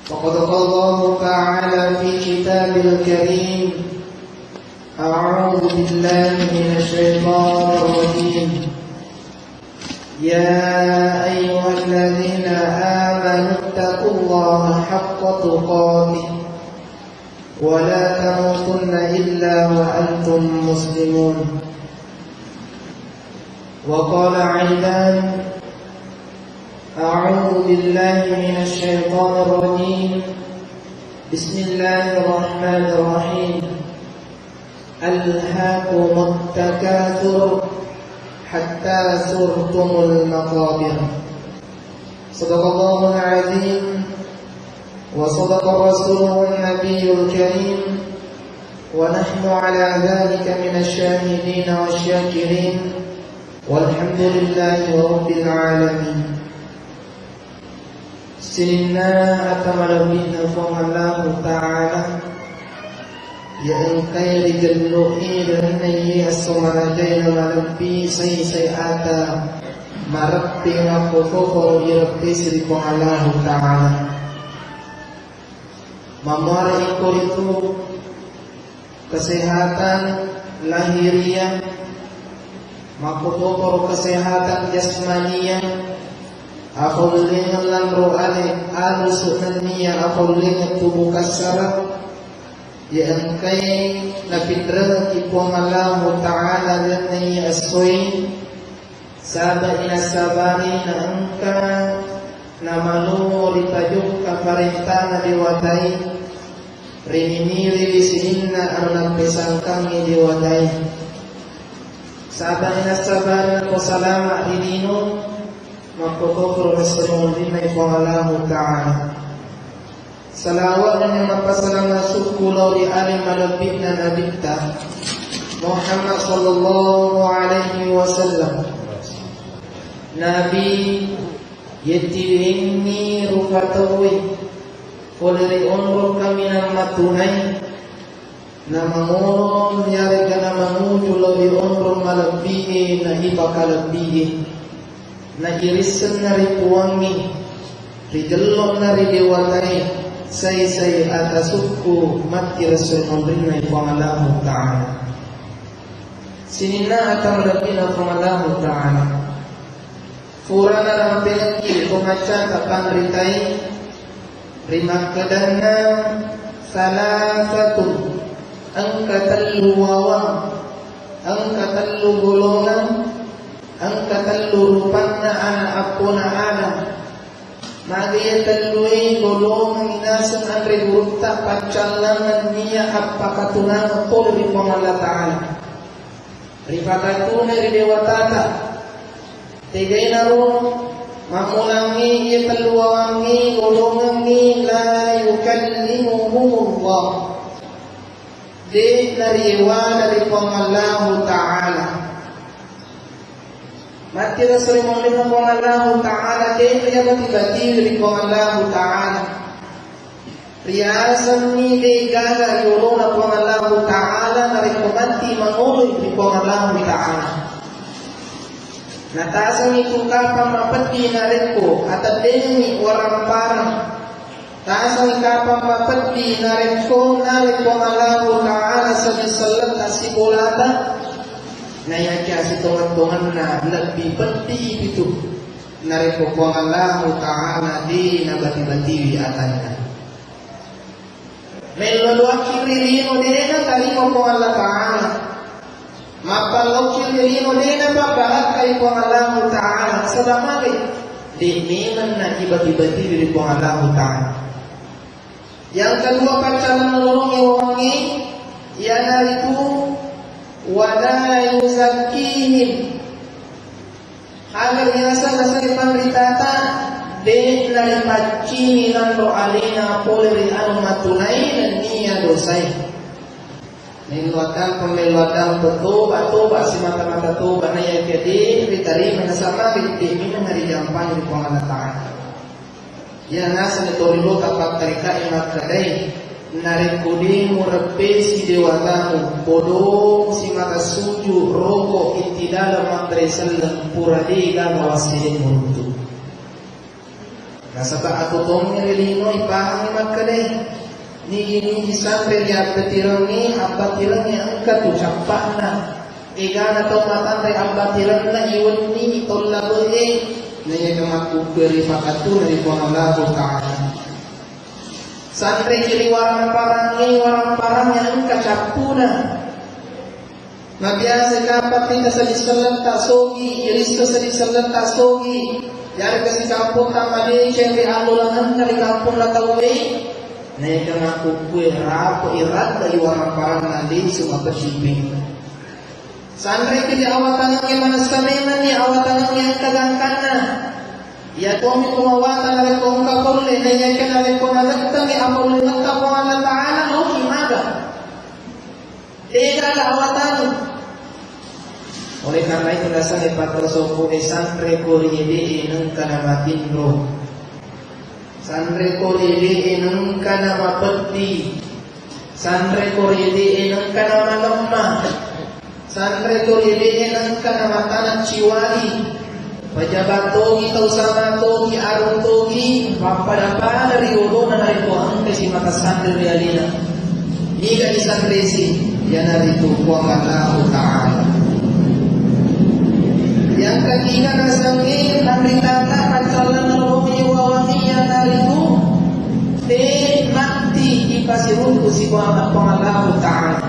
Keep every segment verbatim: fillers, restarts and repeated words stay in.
وقد قال الله تعالى في كتابه الكريم: أعوذ بالله من الشيطان الرجيم. يا أيها الذين آمنوا اتقوا الله حق تقاته ولا تموتن إلا وأنتم مسلمون. وقال أيضا: أعوذ بالله من الشيطان الرجيم. بسم الله الرحمن الرحيم. ألهاكم التكاثر حتى زرتم المقابر. صدق الله العظيم وصدق رسوله النبي الكريم، ونحن على ذلك من الشاهدين والشاكرين، والحمد لله رب العالمين. Sininna ata malebbi'na Puang Allahu Ta'ala, iya engkai rigello'i ri lalenna iye esso marajae na malebbi, sai-sai ata mareppe makkotoparo ireppesi ri Puang Allahu Ta'ala. Mamuare iko ritu kesehatan lahiriah, makkotoparo kesehatan jasmaniah, afaulengeng lanro ale alusu nennia afaulengeng tubu kassara, iya engkai napinrengekki Puang Allahu Ta'ala ri lalenna iye essoe, Saba'i nasabari na engka namalumu ri pajukka parentana Dewatae, rininiriwi sininna anu nappesangkangngi Dewatae. Saba'i nasabari nako salama ri lino, makkotoparo esso ri munrinna Puang Allahu Ta'ala. Salawat nennia mappasalama sukku lao ri ale malebbi'na Nabitta Muhammad sallallahu alaihi wasallam. Nabi yettiwenni rupa tauwe pole ri onrong kaminang matunai, namangolo yarega namanguju lao ri onrong malebbi'e na ipakalebbi'e. Nairissenna ri Puangnge, rijellonna ri Dewatae, sai-sai ata sukku mattiro esso ri munrinna Puang Allahu Ta'ala. Sininna ata malebbi'na Puang Allahu Ta'ala. Purana rampengekki pemacata panritae, rimakkedanna salasatun, engka tellu wawang, engka tellu golongan, engka tellu rupanna ana appona Adam. Maga iya tellue golongan naseng anre gurutta paccallang nennia appakatunangeng pole ri Puang Allah Ta'ala. Ripakatunai ri dewatata. Tegainaro, mammulangngi iya tellu wawangngi golongengngi la yukallimuhumullah. De nariewada ri Puang Allahu Ta'ala. Matti rasulullah Puang Allahu Ta'ala, de nariebati-batiwi ri Puang Allahu Ta'ala. Riasenni de gaga ri olona Puang Allahu Ta'ala narekko matti mangoloi ri Puang Allahu Ta'ala. Natasengi tu kapang mapeddi narekko ateddengengngi waramparang. Tasengi kapang mapeddi narekko nare Puang Allahu Ta'ala selleng-selleng assibolata. Naiyakia sitongeng-tongenna lebbi peddi pitu. Narekko Puang Allahu Ta'ala de nabati-batiwi atanna. Mello doakki ri lino de natarima Puang Allah Ta'ala. Mappallokki ri lino de napabbarakkai Puang Allahu Ta'ala. Nasaba magi? De memeng naibati-batiwi ri Puang Allahu Ta'ala. Yang kedua, paccallang lolongnge wawangnge, iyanaritu wala yuzakkihim. Aga riaseng naseng panritata, de naripaccini lanro alena pole ri anu matunai nennia dosae. Mello addampeng, mello addampeng, toba, toba, simata-mata toba, naiyakia de ritarima nasaba de memeng narijampangi ri Puang Allah Ta'ala. Iya naseng to rilota pattarikae makkedai, narekko de mureppesi dewatamu, podong simata suju, roko, ittidaleng mabbere selleng, pura de gaga wassideng muruntu. Nasaba' ako tongnge ri lino ipahangngi makkedae, nigi-nigi sanre ri abbatirengnge, abbatirengnge engka tu cappa'na. Egana tau matanre abbatirenna iwenni tollabe'e, naiyaka makkukkue ri pakatuna ri Puang Allahu Ta'ala. Sanreki ri warang-parangnge, warang-parangnge engka cappuna. Mabiasa kapang tita seddi selletta sogi, irissa seddi selletta sogi. Yarega sikampong tammadeceng ri allolangenna ri kamponna tauwe. Naika makkukkue rape'i radde'i warang-paranna lisu mapeccipi. Sanreki ri awatangengnge manessa memengni awatangengnge engka gangkanna. Iya tommi ko mawatang narekko engka polle, naiyakia narekko nagettengngi apollengetta Puang Allah Ta'ala, loki maga. Degaga awatang. Oleh karena itu, nasengnge pakkasoppo'e, sanreko ri ede'e nengka namatinro. Sanreko ri ede'e nengka namapeddi. Sanreko ri ede'e nengka namalemma. Sanreko ri ede'e nengka namatana ciwali. Pejabat togi, tau sama togi, arung togi, pappada-pada ri olona narekko engka simata sanre ri alena. Niga isanresi? Iyanaritu Puang Allahu Ta'ala. Yang ketiga, nasengnge panritata paccallanna lolomi wawangi, iyanaritu te matti ipasiruntu sibawa Puang Allahu Ta'ala.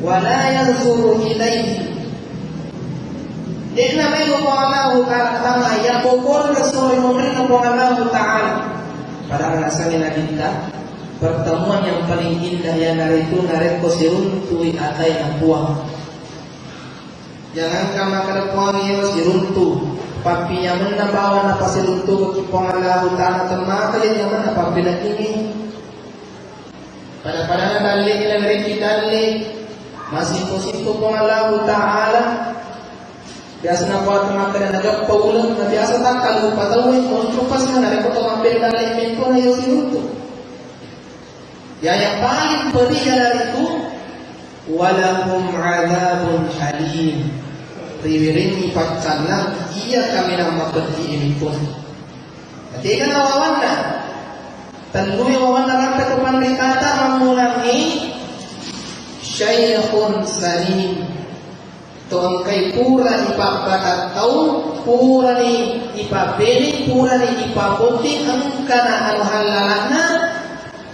Wala yanzuru ilaihi. De'na maelo Puang Allahu Ta'ala tama iya kokonna sore monrinna Puang Allahu Ta'ala. Padahal nasengnge Nabitta, pertemuan yang paling indah iyanaritu narekko siruntui ataena Puang. Jangankan makkeda Puang iyaro siruntu, pappiyamenna bawang napasiruntuki Puang Allahu Ta'ala, temmaka iya nyamenna pappeneddingngi. Pada-padana dalle'na narekki dalle, masimpo-simpo Puang Allahu Ta'ala. Biasa napoatang makkeda nageppa uleng, na biasa takkalupa tauwe, monro pasti narekko to mabbere dalle mentona iyo siruntu. Ya, yang paling pedih iyanaritu, walahum adzabun alim. Riwerengngi paccallang iya kaminang mapeddi mentona. Tega na wawanna? Tellui wawanna rappe ko panritata, mammulangngi syaikhun sanin. To engkai pura ipabbatattau, purani ipabbene, purani ipabotting, engkana anu hallalanna,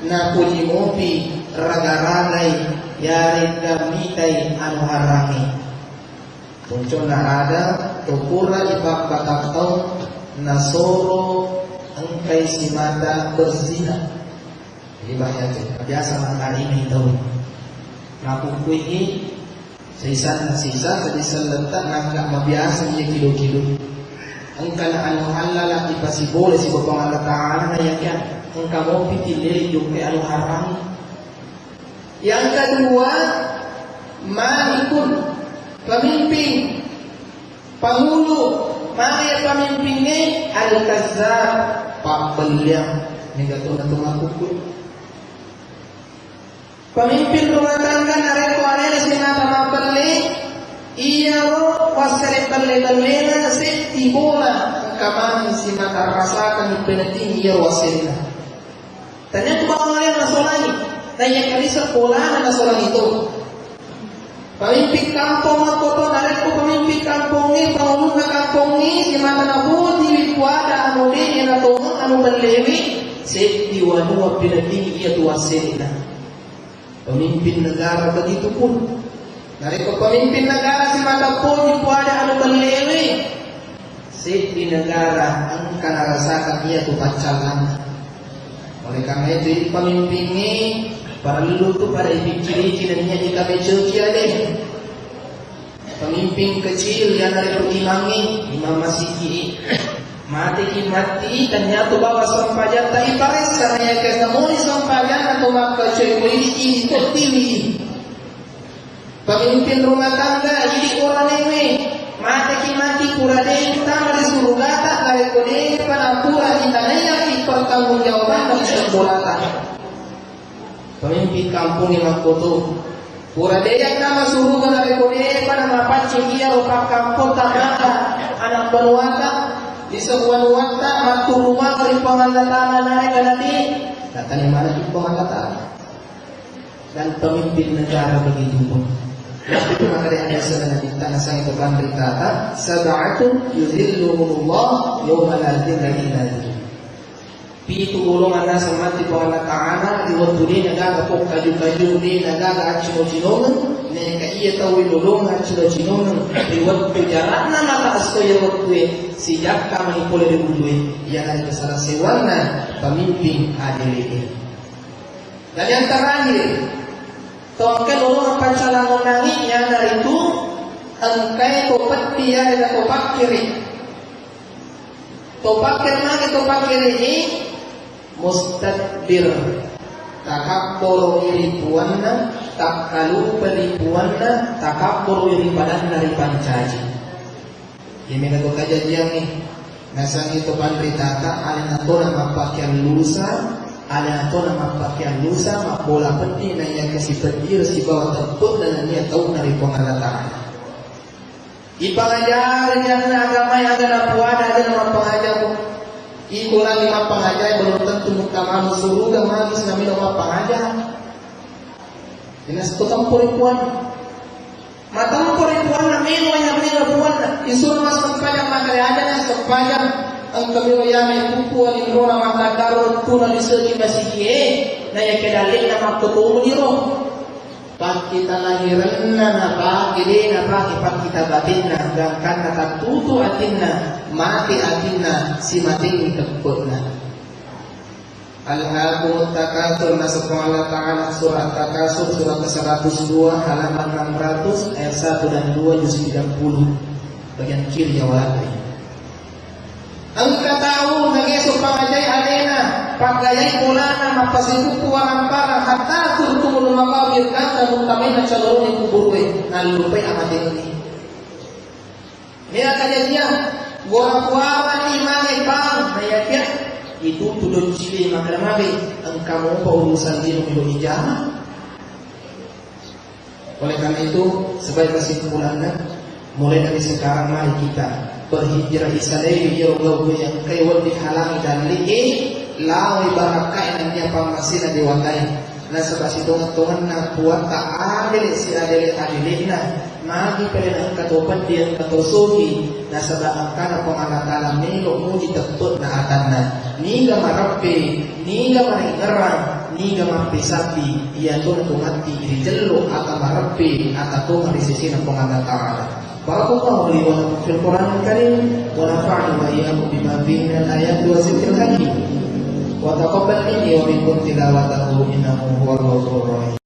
napuji mopi raga-ragai, yarega mitai anu harangnge. Punconna ada to pura ipabbatattau nasoro engkai simata berzina. Jadi bahaya tu. Biasa mangkalingai tau. Makkukkui'i seisanna sisa, seddi selletta, nangka mabiasa iya kido-kido. Engkana anu hallala ipasibole sibawa Puang Allah Ta'ala, na iyakia engka mopi tillele jokkai anu haram. Yang kedua, malikun, pemimpin, pangulu, male pemimpingnge, al-kazzab, pabbelliang, mega tona to makkukku. Pemimpin rumah tangga narekko alena simata mabbelle, iyaro wassere belle-bellena seddi bola, engka maneng simata rasakan penedding iyaro wasserena. Tania tu bawang alena nasolangi, naiyakia lise bolana nasolangi to. Pemimpin kampong makkoto, narekko pemimpin kampongnge, pangulunna kampongnge, simata napojiwi puada anu de'e natongeng anu bellewe, seddi wanua peneddingi iya tu wasserena. Pemimpin negara begitu pun. Narekko pemimpin negara simata poji puada anu bellewe, seddi negara engka narasakan iya tu paccallanna. Oleh karena itu, idi pemimpingnge parellu tu pada ipikkiriki nennia ikameceki alena. Pemimpin kecil, iyanaritu imangnge, imang masigi'e. Mateki matti, tania tu bawang sempajatta iparessa, naiyakia namoni sempajanna to makkacoi ko idi, idi to tiwi. Pemimpin rumah tangga, idi oranewe, mateki matti pura de tama ri surugata, narekko depa napura itanaiaki pertanggungjawabanna ri sengbolata. Pemimpin kampongnge makkoto. Pura de tama suruga narekko depa namapaccing iyaro pakkampotta mata anak banuata. Di sebuah nuwatta maturumang ri Puang Allah Ta'ala nareka Nabi, katanya mana tu Puang Allah Ta'ala. Dan pemimpin negara begitu pun. Itu maka dia ada sana Nabi Ta'ala sang itu panrita ta, "Sab'atun yuzilluhumullah yawma la zilla illa zilluh." Pitu golongan naseng matti Puang Allah Ta'ala ri wettu de' nagaga pokkaju-kaju, de' nagaga accino-cinongeng, neka iya tau lolong accino-cinongeng ri wettu jarakna mata esso iya wettue, sijakka mani pole ri ulue, iyanaritu salah sewanna pemimpin adele'e. Dan yang terakhir, tongke lolong paccalongonangi iyanaritu engkai to petti yarega to pakkiri. To pakkiri magi to pakkiri ni mustakbir, takabboro iri puanna, takkalupa ri puanna, takabboro iri padanna ripancaji. Iya mega to kajajiang ni. Nasangi to panritata, alena tona mappakeang lusa, alena tona mappakeang lusa, mappola peddi na iya kasi peddi sibawa teppe'na nennia taunna ri Puang Allah Ta'ala. Ipangajari anna agamae aga napuada aga namappangaja ko. Iko lagi mappangajae belum tentu muttamanu suruga magi sinamelo mappangaja. Ina seto tempo ri puanna. Matempo ri puanna melo ya melo puanna. Isuro massempajang makale aja na sempajang. Engka melo ya me pupu alinrona makadaro tuna disegi masikie. Na ya kedalena makkotomu diro. Pakkita lahirenna napake, de' napake pakkita batinna, gangkanna tattutu atinna, mate atinna, simatengngi teppe'na. Alhaakumut takatsur, naseng Allah Ta'ala surah At-Takatsur, surah ke seratus dua, halaman enam ratus, ayat satu dan dua, juz tiga puluh, bagian kiri ya, wala. Engka tau nageso pangajai alena, paggayai bolana, mappasikupu warang-parang, hatta zurtumul maqabir, gangka muttamaina caloroni kuburue, nallupai amatenni. Mea kajajiang, gora kuara imange pang, nayakia itu tudong cili makkeda mabe, engka mopa urusan lino melo ijama. Oleh karena itu, sebagai kesimpulannya, mulai dari sekarang mari kita berhijrah, isalai iyaro gau yang kai wedding halangi dalli e, laoi barakkai nennia pammasena dewatae. Nasaba sitonga-tonganna puatta adele si adele-adelena, magi pale engka to peddi, engka to sogi, nasaba engkana Puang Allah Ta'ala melo muji teppe'na atanna. Niga mareppe, niga marengngerang, niga mappesabbi, iyatonatu matti ri jello ata mareppe, ata toma ri sesena Puang Allah Ta'ala. Barakallahu li wa lakum fil Qur'anil Karim, wa nafa'ani wa iyyakum bima fihi minal ayati wa zikril hakim. Wa taqabbal minni wa minkum tilawatahu innahu huwal ghafurur rahim.